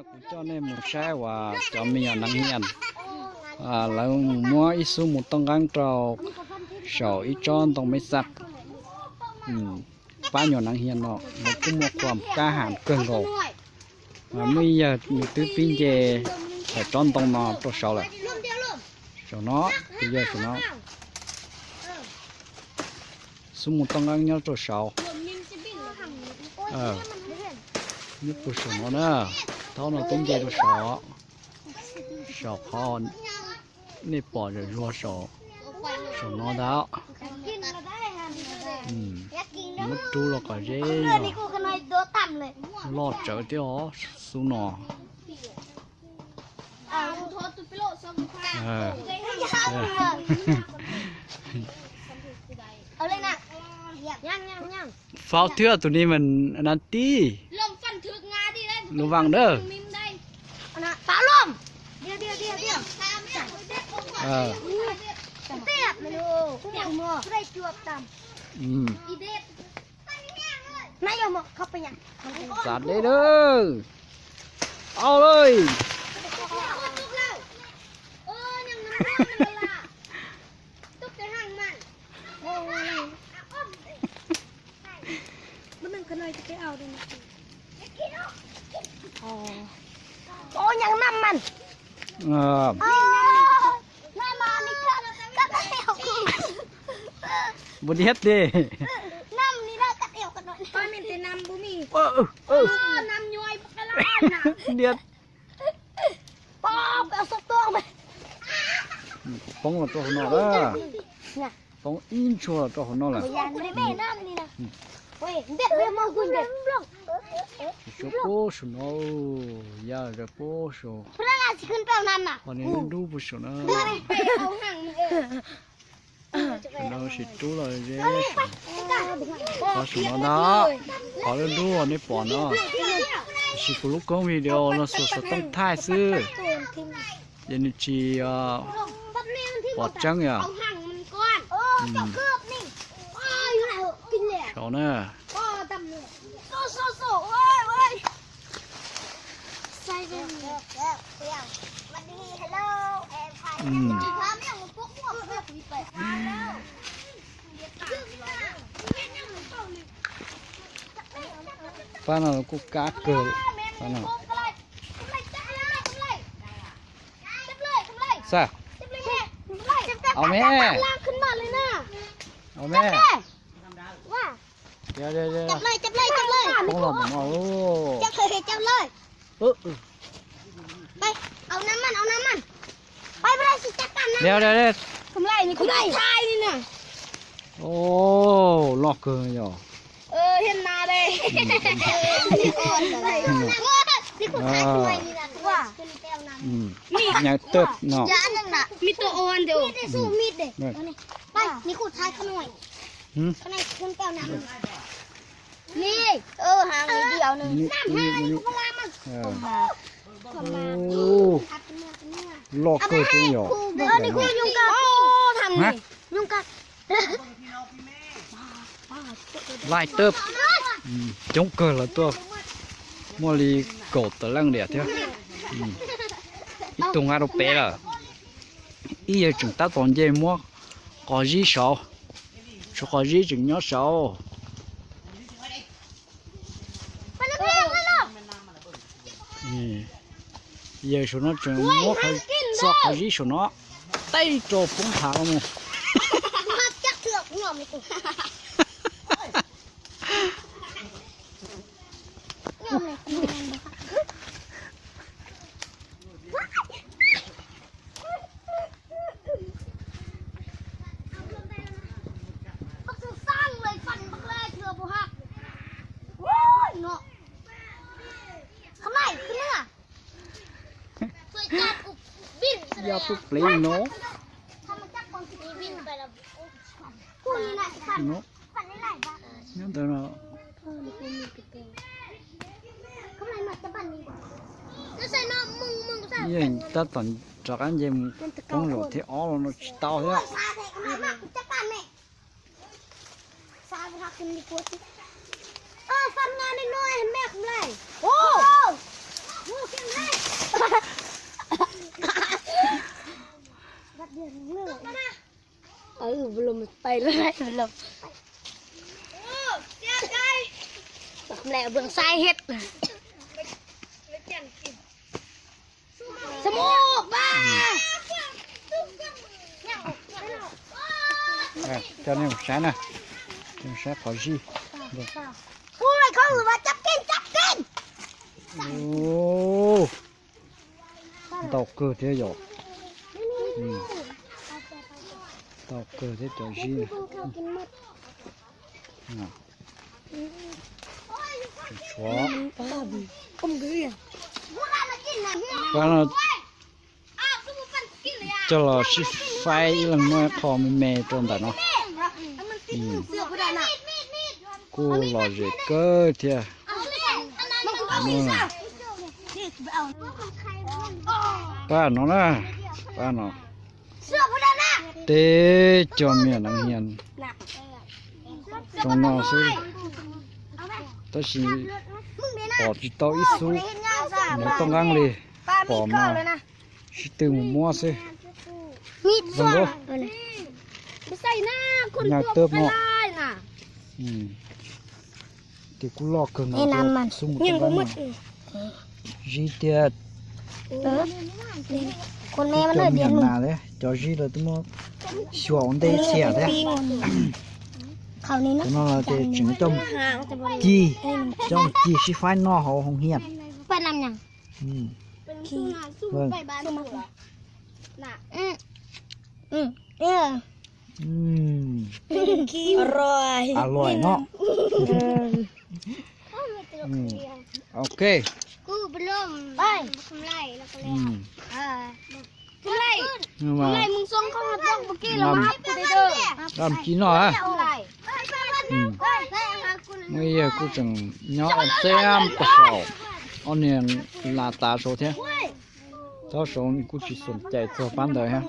Kuv coj nej mus saib uas cov me nyuam neev hias, lawv mus muab ib xub mus toj nqeeb rau saum ib tsob ntoo me xaj. Pab nyuam neev hias no lawv kuj muaj qhua kab has kawg nkaus. Muaj ib yawg nws twb pib nce thaum tsob ntoo no rau saud lawm. Saum no, tus yawg saum no. Xub mus toj nqeeb nyob rau saud. Nyob puag saum no na, thaum no twb nce rau saud, saum qhov nej pom zuag zuag saum no ntag. Muab rub los kom ze, loj tsawv thiab os xub no. Faus thiab tus ni mas na tij, lus vam dab. Txav deb lawm. Au lawm. Ua diab ti. Diab. Poob los rau hauv no lawm. Poob ib ntshua los rau hauv no lawm. Suav puag saum no, ya puag saum, qhov ni dub puag saum na. Saum no sim rub los ze, qhov saum no ntag, qhov dub dub uas nej pom no. Tiam sis kuv lub koob video no xuas xov tooj thaij xwb, ces nws tsis pom tseeb yom. Saud na. Pab no kuj kab kawg. Pab no. Xaj. Au me. Au me. Poob los ntawm no. Au, loj kawg yom. Nyav tawb no. Loj kawg thiab yom. Laij tawb, coob kawg lawv tuaj, muaj li kaum tawm leej liam thiab. Ib tug nqa rau pem lawm, ib yawg tseem tab tom nce muab qos zib saud, tshuav qos zib tseem nyob saud. Yawg saum no tseem muab qhov, txoj qhov zib saum no teb rau poob thav los mus. Yog tus pliv no. Nyob ntawd no. Yeej tab tom rov qab nce mus poob zaum thib ob los no tsis tau thiab. Lawv mlai vwm sai hiet. Sa muaj ba. Coj nej mus saib na, saib qhov zij. Ntau kawg thiab yom. Ntau kawg thiab cov zij. Tshuav. Pab no coj los sib faib ib leeg muab qho me me rau ntawm no. Kuj lom zem kawg thiab. Pab no na, pab no. Teb cov me nyuam neeg hias zoo no xwb, tab sis pom tsis tau ib xub mus toj nqeeb li. Pom mas sib tw mus muab xwb. Zoo nkauj. Nyaj tawb no. Ces kuj loj kawg no, xub mus toj nqeeb no. Zij tiag. Cov me nyuam nas thiab cov zij lawv twb muab xyuas ua ntej txhia thiab. Cov no ces tseem coj mus cig, coj mus cig sib faib noj hauv hoo hias. Alois no. Ok. Dab tsi no a? Muaj ib yam kuj tseem nyob ua teb pem saum, ob niag las tav saud thiab. Tsob saud nws kuj tsis xom cai txog pab ntawd thiab.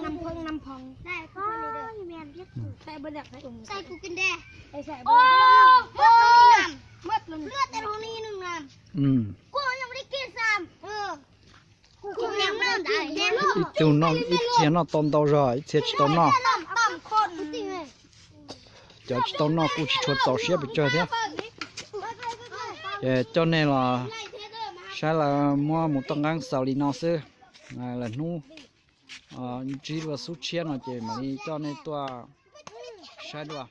Ib tug noj ib txhia noj tau ntau zog, ib txhia tsis tau noj. Cov tsis tau noj kuj tsis tshua txaus siab pes tsawg thiab. Ces coj nej los saib lawv muab mus toj nqeeb xaus li no xwb. Lwm hnub ntsib dua xub tshiab no ces mam li coj nej tuaj saib dua.